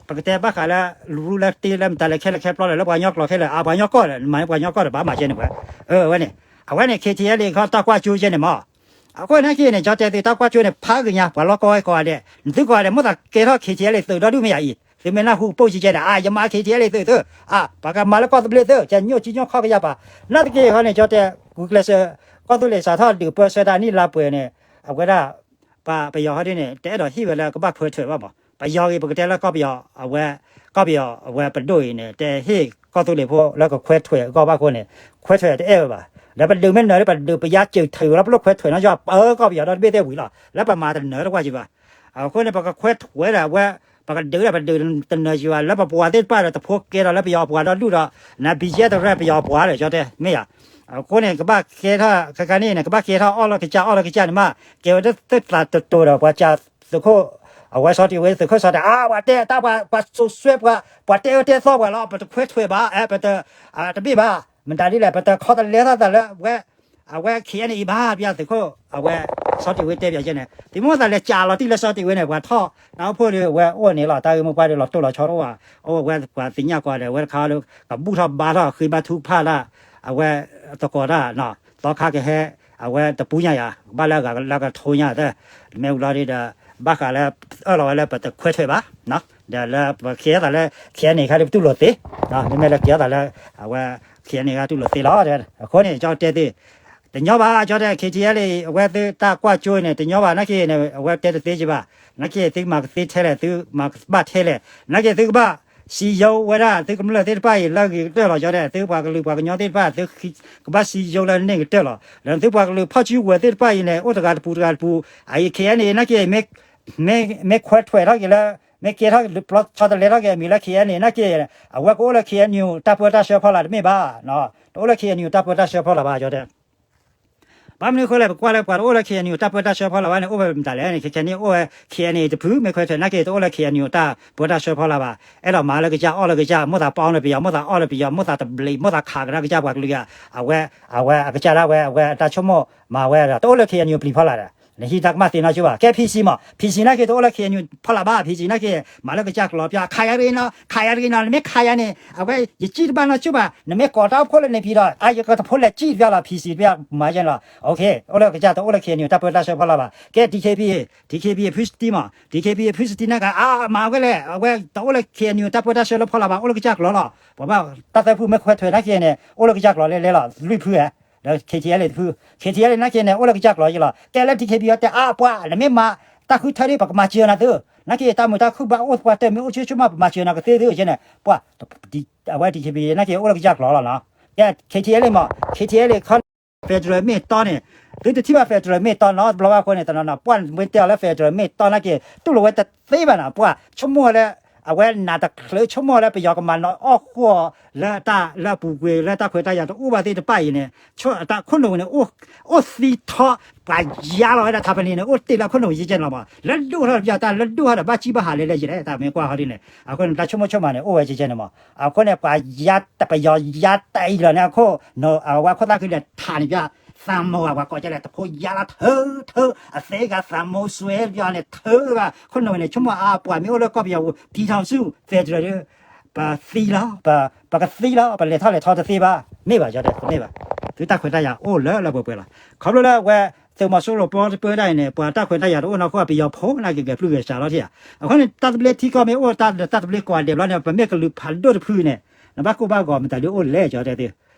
ပကတဲဘၣ်ဃးလၢ ရူလၢတ့လၢမတၤလဲၣ် ခဲလၢာ်ခဲဆ့လၢ လၢပှၤကညီကျိာ်ခဲလၢာ် အပှၤကညီကီၢ်ဒီး နမၤန့ၢ်ပှၤကညီကီၢ်ဒီး ဘၣ်မၤကဲန့ၣ်ဝဲ အဝဲန့ၣ် အဝဲန့ၣ် KTLA ခီတၢ်ကွၢ်ကၠိကဲန့ၣ်မး အဃိန့ၣ်က့န့ၣ် ကၠီတဲသုတၢ်ကွၢ်ကၠိန့ၣ် ဖးကညါ ပှၤလီၢ်ကီၢ်ဝဲကိးဂၤဒဲး နသုကိးဂၤဒဲး မိၣ်သးကဲထီၣ် KTLA သုးဒီဒူၣ်မ့ၢ်ယၤအံၤ သုမ့ၢ်နၢ်ဟူကပိၢ်ကၠိကဲဒီး အါ ယမၤ KTLA သုးသုး အါ ပှၤကမၤလၢကီၢ်သဘျ့သုး ကဲညိၣ်ကံညိၣ်ခီၣ်ကယၤပၤ နာ်သက့ဟီန့ၣ် ကၠီတဲ ဂုာ်ကျဲးစၢး ကီၢ်သူလ့ၤစးထီၣ်ဒုးပၢဆှၢတၢ်နံၣ်လါပှဲၤန့ၣ် အဝဲဒၣ် ပပယီၤဟီဒ်န့ၣ် တအဲၣ်ဒိးဟ့ၣ်ဝဲလၢကဘၣ်ခွဲးထွဲးဘၣ်မး ပယီၤဂ့ၤ ပကတဲလၢကီၢ်ပယီၤ အဝဲ ကီၢ်ပယီၤအဝဲပဒိၣ်အံၤန့ၣ် တဟ့ၣ်ကီၢ်သူလ့ၤဖိလၢကခွဲးထွဲးအဂီၢ်ဘၣ်အဃိန့ၣ် ခွဲးထွဲးတအဲၣ်ဝဲဘၣ် ဒီးပဒုးမ့ၢ်နၢၤဒီး ပဒုးပယါစၢၤထုးလီၤ ပလိၣ်ခွဲးထွဲးနီၢ်ယွၤ ပၢကီၢ်ပယီၤဒီတဘ့ၣ်သ့ၣ်ဝံၤလီၤ လၢပမၤတနၢၤတကွၢ်ကၠိဘၣ် အဃိန့ၣ် ပကခွဲးထွဲးဒီးအဝဲ ပကဒုးဒီးပဒုးတနၢၤကၠိဘၣ် လၢပပှၤသ့ၣ်တဖၣ်ဒီးတဖိကဲဒီးလၢပယီၤပှၤဒီဒူၣ်ဒီး နဘံယဲတရဲၣ်ပယီၤပှၤဒီး ကၠီတဲ မ့ၢ်ယၤ အဃိန့ၣ် ကဘၣ်ကဲထီၣ် ခဲခါန့ၣ်န့ၣ် ကဘၣ်ကဲထီၣ်အီၣ်လီၤကစၢ်အီၣ်လီၤကစၢ်န့ၣ်မး ကဲဝဲတသးတတိၤဒီး ပှၤကၢ်သုးခိၣ် အဝဲစီၤတံၢ်ဝ့ သုးခိၣ်စီၤတံၢ် အါ ပှၤတဲတၢ်ပှၤ ပှၤစိာ်စွဲပှၤ ပှၤတဲအၢတဲသီပှၤလီၤ ပတခွဲးထွဲးဘၣ် အဲ ပတ တဘ့ၣ်ဘၣ် မတၤဒ်လဲၣ် ပတခီတလဲသးသးလၢဝဲ အဝဲ KNA ဘၣ် ပယါသုးခိၣ် အဝဲ စီၤတံၢ်ဝ့တဲပၠးကဲန့ၣ် သုမ့ၢ်သးလဲၤကၢ်လီၤတံၢ်လၢစီၤတံၢ်ဝ့န့ၣ် ပှၤထီၣ် နၢ်ဟူဖိဒီး အဝဲအိၣ်န့ၣ်လီၤ တၢ်ဂ့ၢ်မိၢ်ပှၢ်ဒီး လီၤတိၢ်လီၤဆီတအိၣ်ဘၣ် အိၣ်ဝဲပှၤသ့ၣ်ညါကွၢ်ဒီး အဝဲတခါလၢ ကဘူၣ်ထီၣ်ဘါထီၣ် ဃ့ဘါထုကဖၣ်တၢ် အဝဲသကိးတၢ် သီခါကဟဲ အဝဲတပူညါယၤ ကဘၣ်လၢအဂၤလၢကထိညါသၢ မ့ၢ်ဝံၤလီၤဒီး ဘၣ်ဃးလၢ အၢၣ်လီၤဝဲလၢပတခွဲးထွဲးဘၣ်, ဒီးလၢပကဲထီၣ်သးလၢ ခဲအံၤန့ၣ် ခါဒ်ပတူၢ်လိာ်သ့, မ့မ့ၢ်လၢကဲထီၣ်သးလၢ အဝဲ ခဲအံၤန့ၣ် တူၢ်လိာ်သ့လီၤ. အဃိန့ၣ် ကၠီတဲသ့ တညီဘၣ် ကၠီတဲ ခဲထံအလံ အဝဲသ့ၣ်တၢ်ကွၢ်ကၠိန့ၣ် တညီဘၣ် နာ်က့န့ၣ် အဝဲတဲတသ့ကဘၣ်, နာ်က့သုကမၤကသ့ထဲလဲၣ် သုမၤကဘၣ်ထဲလဲၣ်, နာ်က့သုကဘၣ် စံယိဝဲဒၣ် သုကမျၢၢ်သ့ၣ်တဖၣ်အံၤလၢအဂ့ၤကတၢၢ်လီၤ ကၠီတဲ, သုပှၤကလုာ်ပှၤကညီသ့ၣ်တဖၣ် သုကဘၣ်စံယိလၢန့ၣ်ကတၢၢ်လီၤ. ဒီးသုပှၤကလုာ်ဖီၣ်စုကဝဲၤသ့ၣ်တဖၣ်အံၤန့ၣ် အိၣ်တဂၤတပူၤတဂၤတပူၤ, အအံၤ ခဲအံၤန့ၣ် နာ်က့ မ့ၢ်ခွဲးထွဲးထီၣ်က့ၤလၢ မ့ၢ်ကဲထီၣ် ဆီတလဲထီၣ်က့ၤအမံၤလၢ ခဲအံၤန့ၣ် နာ်က့ အဝဲကအိၣ်လၢ ခဲအံၤန့ၣ် တၢ်ပၢတၢ်ဆှၢဖီလာ်တမ့ၢ်ဘၣ်, တအိၣ်လၢ ခဲအံၤန့ၣ် တၢ်ပၢတၢ်ဆှၢဖီလာ်ဘၣ် ကၠီတဲ. ဘၣ်မနုၤအဃိလဲၣ် ပကွၢ်လၢပှၤတအိၣ်လၢ ခဲအံၤန့ၣ် တၢ်ပၢတၢ်ဆှၢဖီလာ်ဘၣ်န့ၣ် အိၣ်ဝဲမတၤလဲၣ်န့ၣ် ခဲခဲန့ၣ်အိၣ်ဝဲ ခဲအံၤန့ၣ် တဖု မ့ၢ်ခွဲးထွဲးနာ်က့ တအိၣ်လၢ ခဲအံၤန့ၣ် တၢ်ပၢတၢ်ဆှၢဖီလာ်ဘၣ်, အဲၣ်ဒိးမၤလၢကစၢ်အီၣ်လၢကစၢ် မိၣ်သးပအီလၢပယီၤ မိၣ်သးအီလၢပယီၤ မိၣ်သးတဘျံး မိၣ်သးခးကဒါကစၢ်ပှၤကလုာ်ဂၤ အဝဲ အဝဲအကစၢ်ဒၣ်ဝဲ အဝဲအတၢ်ဆိကမိၣ်မၤဝဲဒီး တအိၣ်လၢ ခဲအံၤန့ၣ် ပျံၤဖီလာ်ဒီး နဟံးတၢ်ကမၣ်သ့နီကၠိဘၣ်. ကဲ PC မး PC နာ်က့ တအိၣ်လၢ ခဲအံၤန့ၣ် ဖီလာ်ဘၣ် PC နာ်က့ မၤလၢကစၢ်ကျိာ်ပျီ ခးယၤတဂ့ၤနီၤ ခးယၤတဂ့ၤနီၤ နမ့ၢ်ခးယၤန့ၣ် အဝဲ ယစံၣ်တဘၣ်နီကၠိဘၣ် နမ့ၢ်ကိးတၢ်အိၣ်ဖှိၣ်လၢန့ၣ်ဖံဒီး အါယကတဖိလဲၤစံၣ်တပျီလီၤ PC တပျီ မၤယဲန့ၣ်လီၤ. အိၣ်လၢကစၢ်တအိၣ်လၢ ခဲအံၤန့ၣ် တၢ်ပၢတၢ်ဆှၢဖီလာ်ဘၣ်. ကဲ DKBA DKBA ဖုစတံမး DKBA ဖုစတံနာ်က့ အါမၤဝဲလဲၣ် အဝဲတအိၣ်လၢ ခဲအံၤန့ၣ် တၢ်ပၢတၢ်ဆှၢလၢဖီလာ်ဘၣ် အိၣ်လၢကစၢ်ကျိာ်လီၤ. ပှၤဘၣ်တၢ်သၢဖုမ့ၢ်ခွဲးထွဲးနာ်က့န့ၣ် အိၣ်လၢကစၢ်ကျိာ်လဲၤလဲၤလီၤ လွံၢ်ဖုဧါ ဒီး KTLA တဖု KTLA နာ်က့န့ၣ် အိၣ်လၢကစၢ်ကျိာ်ယလီၤ. ကဲလၢ DKBA အီၤတဲအါပှၤ နမ့ၢ်မၤတၢ်ဃုထၢဒ် ပကမၤစၢၤနၤသု နာ်က့တၢ်မုာ်တၢ်ခုၣ်ဘၣ်အိၣ်ပှၤတၢၢ်မ့ၢ်အိၣ်ဆူၣ်ဆူၣ်မး ပမၤစၢၤနၤကသ့သုကဲန့ၣ် ပှၤ အဝဲ DKBA နာ်က့အိၣ်လၢကစၢ်ကျိာ်လီၤနီၤ. ကဲ KTLA မး KTLA ခီ federal မ့ၢ်တီန့ၣ် သုတထံၣ်ဘၣ် federal မ့ၢ်တီနီတဘျီဘၣ်အဃိန့ၣ် တနီၤနီၤ ပှၤမ့ၢ်တဲအီၤလၢ federal မ့ၢ်တီနာ်က့ တူၢ်လိာ်ဝဲတသ့ဘၣ်နီၤ ပှၤဆိကမိၣ်ဝဲလၢ အဝဲနးတချုး ဆိကမိၣ်လၢပယီၤကမၤနီၤအီၣ်ဃီလၢတၢ်လၢအပူၤကွံာ်လၢတၢ်ခွဲးတၢ်ယာ်တအိၣ်ဘၣ်သ့ၣ်တဖၣ်အံၤန့ၣ် တၢ်ခိၣ်နူာ်န့ၣ် အိၣ်သံထီ ပှၤယါလီၤဝဲဒၣ် ထးပနံၤန့ၣ် အိၣ်တ့ၢ်လၢခိၣ်နူာ်ယဲကဲန့ၣ်လီၤမး လၢဒိၣ်ထီၣ်တပျီတၢ်လၢဒိၣ်ထီၣ်ဒီးဘၣ်စံၣ်ဘၣ်ဟးလဲၤလဲၤယဲလဲၣ် တၢ်မ့ၢ်ကွၢ်ဟီဒ်န့ၣ် အဃိန့ၣ် တၢ်ဆိကမိၣ်ဆိကမးန့ၣ် အိၣ်ဝဲကဲကဲန့ၣ်မး အဃိန့ၣ် ပှၤယါတပယီၤယါတအံၤလီၤန့ၣ် အခိၣ် အဝဲခိၣ်သၣ်ခုလၢထးန့ၣ်ပျီ သးမိၢ်ဂၤ ပှၤကိးကဲလဲၣ် တဖိယါလီၤထၢထၢ အသ့ဂၤသးမိၢ်စွဲပျီန့ၣ် ထၢဂၤ ခိၣ်နူာ်န့ၣ် ဆိကမိၣ်အါပှၤမ့ၢ်အိၣ်လၢကီၢ်ပယီၤပူၤ ပြည်ထောင်စု federal ဒီး ပသံလီၤ ပကသံလီၤ ပလဲၤထီၣ်လဲၤထီတသ့ဘၣ် မ့ၢ်ဘၣ် ကၠီတဲ တမ့ၢ်ဘၣ် သုတၢ်ခွဲးတၢ်ယာ်အိၣ်လၢလၢပှဲၤပှဲၤလီၤ. ခီဖျိလၢအဝဲ သုးမီၤစိရိၤပၢတပၢဒၣ်အံၤန့ၣ် ပှၤတၢ်ခွဲးတၢ်ယာ်တအိၣ်နီၢ်ခိ ပယီၤဖိနာ်က့ဂဲၤပျုၢ်ဂဲၤဆှးလီၤထံၣ်ဧါ. အဃိန့ၣ် တၢ်သဘျ့ထံကီၢ်မ့ၢ်အိၣ်တၢ် တၢ်သဘျ့ကိးဂၤဒဲးဘျီန့ၣ် ပမ့ၢ်ကလုာ်ဖးဒိၣ်တဖုန့ၣ် နဘၣ်ကိၢ်ဘၣ်ဂီၤမတၤဒုအိၣ်လဲၣ် ကၠီတဲသု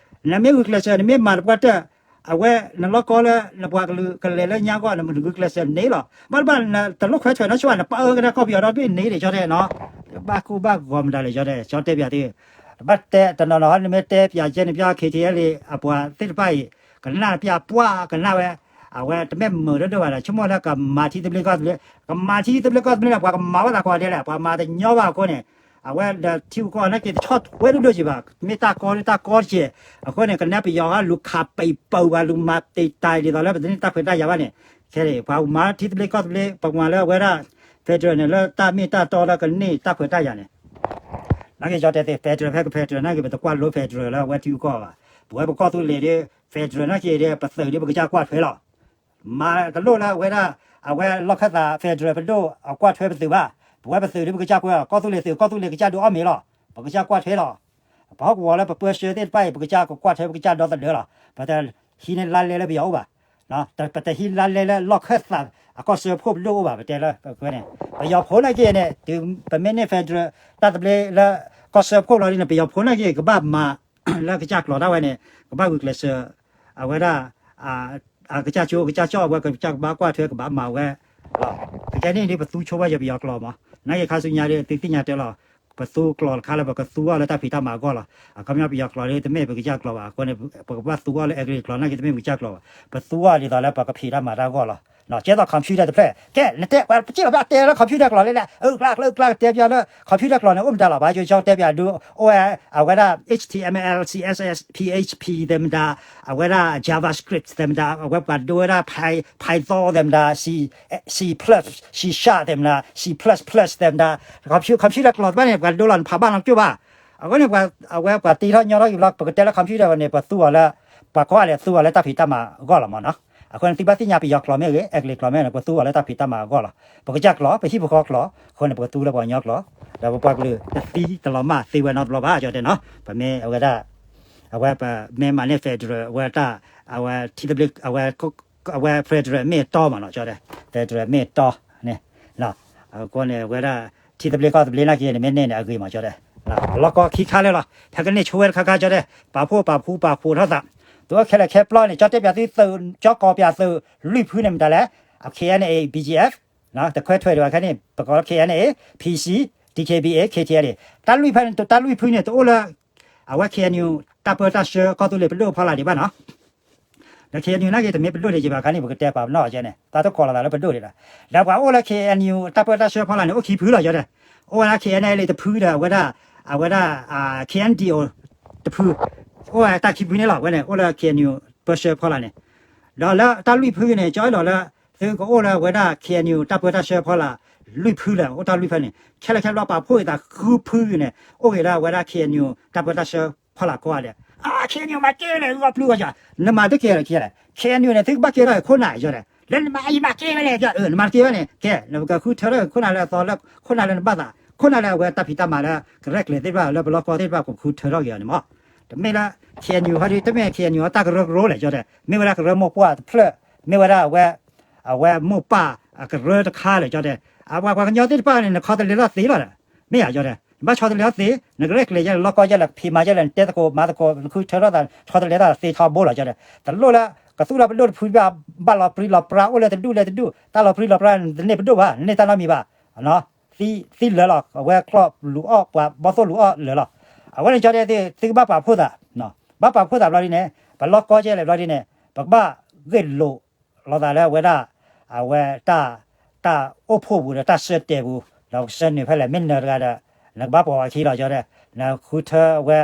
နမ့ၢ်ဂုာ်ကျဲးစၢး နမ့ၢ်မၤတပှၢ်တၢၢ် အဝဲ နလီၢ်ကီလၢ နပှၤကလုာ်ကလဲၤလၢညါဂီၢ် နဂုာ်ကျဲးစၢးန့ၣ်လီၤ. ဘၣ်တဘၣ် တလိၣ်ခွဲးထွဲးနီၢ်ဆိဘၣ် နပၢကဒါကီၢ်ပယီၤဒီဘ့ၣ်န့ၣ်ဒီး ကၠီတဲနီၤ ဘၣ်ကိၢ်ဘၣ်ဂီၤမတၤလဲၣ် ကၠီတဲ ကၠီတဲပျးသု တဘၣ်တဲတနီၤနီၤ နမ့ၢ်တဲပျးကဲန့ၣ်ပျီ KTLA အပှၤသ့ၣ်တဖၣ်အံၤ ကနၣ်ပျီပှၢ်ကနၣ်ဝဲ အဝဲတမ့ၢ်မုာ်ဒိၣ်ဒိၣ်ဘၣ်ဒီး ဆိကမိၣ်လၢကမၤထံသဘျ့ကီၢ်သဘျ့ ကမၤထံသဘျ့ကီၢ်သဘျ့ဒီး ပှၤကမၤဘၣ်သးကိးဂၤဒဲးလဲၣ် ပှၤမၤတညီဘၣ်အဃိန့ၣ် အဝဲဒီးထံဂုၤကီၢ်ဂၤနာ်က့တဆီၣ်ထွဲဒိၣ်ဒိၣ်က့ၤဘၣ် မ့ၢ်တၢ်ကီလၢတၢ်ကီတက့ၢ် အဃိန့ၣ် ကနၣ်ပယီၤဂၤ လူၤခးပံးပၢၢ်ဘၣ် လူၤမၤတံာ်တာ်ဒ်သိးလၢပတန့ၢ်တၢ်ခွဲးတၢ်ယာ်ဘၣ်န့ၣ် ခဲအံၤ ပှၤမၤထံသဘျ့ကီၢ်သဘျ့ ပှၤမၤလၢအဝဲဒၣ် federal န့ၣ် လၢတၢ်မ့ၢ်တၢ်တီလၢကန့ၢ်တၢ်ခွဲးတၢ်ယာ်န့ၣ် နာ်က့ကၠီတဲသ့ federal ဖဲက federal နာ်က့ ပတကွၢ်လိ federal လၢအဝဲထံဂုၤကီၢ်ဂၤဘၣ် ပဝဲပကီၢ်သူလ့ၤဒီး federal နာ်က့ဒီး ပသုးဒီးပကစၢ်ကွၢ်ထွဲလီၤ မၤတလိၣ်လၢအဝဲဒၣ် အဝဲလီၢ်ခၢၣ်သး federal ပဒိၣ်အကွၢ်ထွဲပသုးဘၣ် ပဝဲပသုးဒီးပကစၢ်ကွၢ် ကီၢ်သူလ့ၤသုး ကီၢ်သူလ့ၤကစၢ်ဒုးအီၣ်မ့ၤလီၤ ပကစၢ်ကွၢ်ထွဲလီၤ ပဟီၣ်ကဝီၤလၢပပၢဆှၢသ့ၣ်တဖၣ်အံၤ ပကစၢ်ကကွၢ်ထွဲပကစၢ်ဒီသဒၢလီၤ ပတဟံးန့ၢ်လါလဲလၢပယီၤအိၣ်ဘၣ် ပတဟံးလါလဲလၢလီၢ်ခၢၣ်သးအကီၢ်စၢဖှိၣ်ပဒိၣ်အိၣ်ဘၣ် ပတဲလၢ ပယီၤဖိနာ်က့န့ၣ် တုၤပမ့ၢ်န့ၢ် federal တၢ်သဘျ့လၢ ကီၢ်စၢဖှိၣ်လီၤဒ်န့ၣ် ပယီၤဖိနာ်က့ ကဘၣ်မၤ လၢကစၢ်ကျိာ်ဒၣ်ဝဲန့ၣ် ကဘၣ်ဂုာ်ကျဲးစၢး အဝဲဒၣ် အကစၢ်ကၠိ ကစၢ်ကၠီၣ်အဝဲ ကစၢ်ကဘၣ်ကွၢ်ထွဲ ကဘၣ်မၤဝဲ ကဲန့ၣ်ဒ်ပသူဆိဝဲယပယီၤကျိာ်မး နာ်က့ခါဆူညါဒ်သုသ့ၣ်ညါတဲလီၤ ပသူကျိာ်တခါလၢပကသူအီၤလၢတၢ်ဖံးတၢ်မၤအဂီၢ်လီၤ အခီပညီပယီၤကျိာ်ဒ်တမ့ၢ်ပကစၢ်ကျိာ်ဘၣ် အဃိန့ၣ် ပကဘၣ်သူအီၤလၢအဲကလံးကျိာ် နာ်က့တမ့ၢ်ပကစၢ်ကျိာ်ဘၣ် ပသူအီၤဒ်သိးလၢပကဖံးတၢ်မၤတၢ်အဂီၢ်လီၤ ကဲသိး computer တဖျၢၣ် ကဲ နတဲ ပှၤပစံၣ်လီၤ ပတဲလၢ computer ကျိာ်လဲၣ်လဲၣ် အကျါကျါကျါတဲပျီလၢ computer ကျိာ်န့ၣ် အိၣ်မတၤလီၤ ပှၤကၠိတဲပျီဒု အိၣ်ဝဲ အဝဲဒၣ် H T M L C S S P H P သဲမတၤ အဝဲဒၣ် JavaScript သဲမတၤ အဝဲပှၤဒိဝဲဒၣ် Py Python သဲမတၤ C C plus C sharp သဲမတၤ C plus plus သဲမတၤ computer computer ကျိာ်တဖၣ်န့ၣ် ပှၤဒိလီၤနဖးဘၣ်နီတကၠိၢ်ဘၣ် အဃိန့ၣ် အဝဲပှၤတ့ထီၣ်ညီထီၣ်က့ၤဘျီ ပကတဲလၢ computer န့ၣ် ပသူအီၤလၢ ပှၤကိးဂၤဒဲးသူအီၤလၢတၢ်ဖံးတၢ်မၤအဂီၢ်လီၤမးနီၤ အဃိန့ၣ် သုဘၣ်သ့ၣ်ညါပယီၤကျိာ်မ့ၢ်ဂ့ၤ အဲကလံးကျိာ်မ့ၢ်ဂ့ၤန့ၣ် ပသူအီၤလၢတၢ်ဖံးတၢ်မၤအဂီၢ်လီၤ ပကစၢ်ကျိာ် ပဟံၣ်ဖိဃီကျိာ် အဃိန့ၣ် ပကသူလၢပှၤကညီကျိာ် ဒီးပပှၤကလုာ်တသံတလီၤမၢ်သ့ဝဲနီတဘျီဘၣ် ကၠီတဲနီၤ ပမ့ၢ်အဝဲဒၣ် အဝဲပမ့ၢ်မၤန့ၢ် federal အဝဲတၢ် အဝဲထံသဘျ့ အဝဲ အဝဲ federal မ့ၢ်အတီမးနီၤ ကၠီတဲ federal မ့ၢ်အတီန့ၣ် အဃိန့ၣ် ဝဲဒၣ် ထံသဘျ့ကီၢ်သဘျ့နာ်က့န့ၣ် မ့ၢ်န့ၢ်န့ၣ် အဂ့ၤမးကၠီတဲ, လီၢ်ကီၢ်ခံခါလၢာ်လီၤ, ဖဲကန့ၢ်ဆိဝဲတခါခါကၠီတဲ, ပာ်ဖှိၣ်ပာ်ဖှူပာ်ဖှိၣ်ထီၣ်သး, သုအိၣ်ခဲလၢာ်ခဲပျီန့ၣ် ကၠီတဲပၠးသုသုး ကၠီကိးပၠးသုး လွံၢ်ဖုန့ၣ်မတၤလဲၣ်, အ K N A B G F တခွဲထွဲဒံးဘၣ်ခဲန့ၣ် ပကိးလၢ K N A, P C, D K B A, K T L A, တၢ်လွံၢ်ဖုန့ၣ် တၢ်လွံၢ်ဖုန့ၣ် တအိၣ်လၢ အဝဲ K N U တၢ်ပၢတၢ်ဆှၢကီၢ်သူလ့ၤပဒိၣ်ဖီလာ်ဒံးဘၣ်နီၤ ဒီး K N U နာ်က့ တမ့ၢ်ပဒိၣ်ဒံးဘၣ်ခါန့ၣ် ပကတဲပာ်ပနီၣ်အီၤကဲန့ၣ် သးတကိးလီၤသးလၢပဒိၣ်ဒံးလီၤ. ဒီးပှၤအိၣ်လၢ K N U တၢ်ပၢတၢ်ဆှၢဖီလာ်န့ၣ် အိၣ်ခံဖုလီၤကၠီတဲ, အိၣ်ဝဲဒၣ် K N L A တဖုဒီး အဝဲဒၣ် အဝဲဒၣ် K N D O တဖု, အိၣ်ဝဲတၢ်ခံဖုန့ၣ်လီၤ. ဝဲန့ၣ် အိၣ်လၢ K N U ပၢဆှၢဖီလာ်န့ၣ်, ဒီးလၢတၢ်လွံၢ်ဖုန့ၣ် ကၠီအဲၣ်ဒိးလၢ သုကအိၣ်လၢဝဲဒၣ် K N U တၢ်ပၢတၢ်ဆှၢဖီလာ် လွံၢ်ဖုလၢ အိၣ်တၢ်လွံၢ်ဖုန့ၣ် ခဲလၢာ်ခဲပျီပာ်ဖှိၣ်အသးဃုဖုန့ၣ် အိၣ်ဂ့ၤလၢဝဲဒၣ် K N U တၢ်ပၢတၢ်ဆှၢဖီလာ်ကိးဂၤဒဲး, K N U မၤကဲဝဲလဲၣ် ဂီၢ်ပျုၢ်ဂီၢ်ယၤ, နမၤတကဲလၢခံလဲၣ် K N U န့ၣ် သုကဘၣ်ကဲထီၣ်ခိၣ်နၢ်ကၠီတဲ, လၢနမၤအံၤမၤကဲဝဲလဲၣ်, နမၤတကဲဝဲန့ၣ် ကဲ နကဃုထၢထီၣ်ခိၣ်နၢ်လၢအသီလၢ ခိၣ်နၢ်လၢနဘၣ်သး ခိၣ်နၢ်လၢအဝဲတၢ်ဖံးတၢ်မၤလၢ ကရဲၣ်ကျဲၤသ့ၣ်တဖၣ်လၢပလီၢ်ကီၢ်သ့ၣ်တဖၣ် ကဃုထၢထီၣ်က့ၤအီၤန့ၣ်မး, တမ့ၢ်လၢ K N U ဟီဒ် တမ့ၢ် K N U အတၢ်ကရၢကရိလဲၣ်ကၠီတဲ, မ့ၢ်ဝဲဒၣ်ကရၢမိၢ်ပှၢ်တဖျၢၣ်, မ့ၢ်ဝဲဒၣ်အဝဲ အဝဲမိၢ်ပၢ်အကရၢတခါလဲၣ်ကၠီတဲ, အပှၤပှၤကညီသ့ၣ်တဖၣ်န့ၣ် နခီတလဲထီၣ်သ့လီၤဒီး, မ့ၢ်ယၤကၠီတဲ, နဘၣ်ဆီတလဲထီၣ်သ့, နကရဲၣ်ကျဲၤယဲလဲၣ် လီၢ်ကီၢ်ယဲလဲၣ် ဖံးမၤယဲလဲၣ် နတဲသကိးမၤသကိး နဃုထၢထီၣ်သး ဆီတလဲထီၣ်သ့ထီဘိလီၤကၠီတဲ, တလိၣ်လၢ ကသူၣ်ထီၣ်ပဒိၣ်တဖုဘၣ် ဘၣ်လီၤပြံလီၤပြါ အိၣ်လၢတဒူၣ်လၢတဒူၣ် တၢ်လီၤပြံလီၤပြါ နတန့ၢ်ပဒိၣ်ဘၣ် နန့ၢ်တၢ်နီတမံၤဘၣ်, သံလၢာ်လီၤ အဝဲကျီၢ်လူၤအီၣ်ပှၤဘီၣ်သိၣ်လူၤအီၣ်လၢာ်လီၤ, အဝဲန့ၣ်ကၠီတဲသု သုကဘၣ်ပာ်ဖှိၣ်သး, ဘၣ်ပာ်ဖှိၣ်သးဘျီဒ်န့ၣ် ပလီၢ်ကီၢ်ကဲလဲၣ်ဘျီဒ်န့ၣ် ပကဘၣ်ဂ့ၢ်လိာ် လီၤသးလၢအဝဲဒၣ် အဝဲတၢ် တၢ်အိၣ်ဖှိၣ်ပူၤဒီးတၢ်ဆၢတဲာ်ပူၤ ဒီးကဆၢနုာ်ဖဲလဲၣ် မ့ၢ်နၢၤတဂၤဒီး နကဘၣ်ပိာ်ဝဲခံလီၤကၠီတဲ, နဃုထၢအဝဲ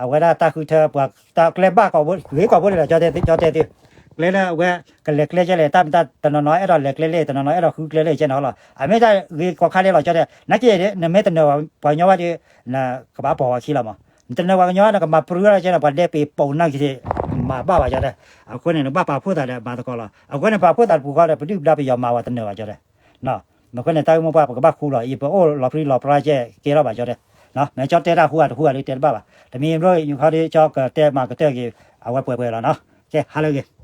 အဝဲဒၣ်တၢ်ဃုထၢပှၤ တၢ်ကျဲဘၣ်ကိးဘိ ဂ့ၤကိးဘိဒ်လဲၣ် ကၠီတဲသု ကၠီတဲသု, ကျဲလၢအဝဲ ကလဲၤကျဲကဲလဲၣ် တၢ်မတၢ်တနီၤနီၤအဲၣ်ဒိးလဲၤကျဲလဲၣ် တနီၤနီၤအဲၣ်ဒိးဃုကျဲလဲၣ်ကဲန့ၣ်လီၤ, အမ့ၢ်တၢ်ဂ့ၤကိးခါဒဲးလီၤကၠီတဲ, နာ်က့ နမ့ၢ်တနၢၤပှၤကညီဘၣ်ဒီး နကဘၣ်ပိာ်ဝဲခံလီၤမး, နတနၢၤပှၤကညီ နကမၤပြံဝဲဒၣ်ကဲန့ၣ် ပှၤဒဲပ့ၤပိာ်နၢ်က့ၤ မၤဘၣ်ဘၣ်ကၠီတဲ, အဃိန့ၣ် နကဘၣ်ပာ်ဖှိၣ်သးဒီးမၤသကိးလီၤ, အဃိန့ၣ် ပာ်ဖှိၣ်သးတပူၤဃီဒီး ပဒုၣ်ပဒါပယီၤမၤဝဲတနၢၤဘၣ်ကၠီတဲ, မ့ၢ်အဃိန့ၣ် တၢ်ဂ့ၢ်မိၢ်ပှၢ် ပကဘၣ်ဃူလီၤအံၤ ပအိၣ်လီၤပြံလီၤပြါကဲ ကဲထီၣ်ဘၣ်ကၠီတဲ, မ့ၢ်ကၠီတဲတၢ်ဟူအတဟူအဒုးတဲတဘၣ်ဘၣ်, တမံၤဘျီယူၤခီဒီး ကၠီကတဲမၤကတၢၢ်က့ၤ အဝဲပှဲၤပှဲၤလီၤနီၤ, ကဲ ဟါလၢအဂ့ၤ.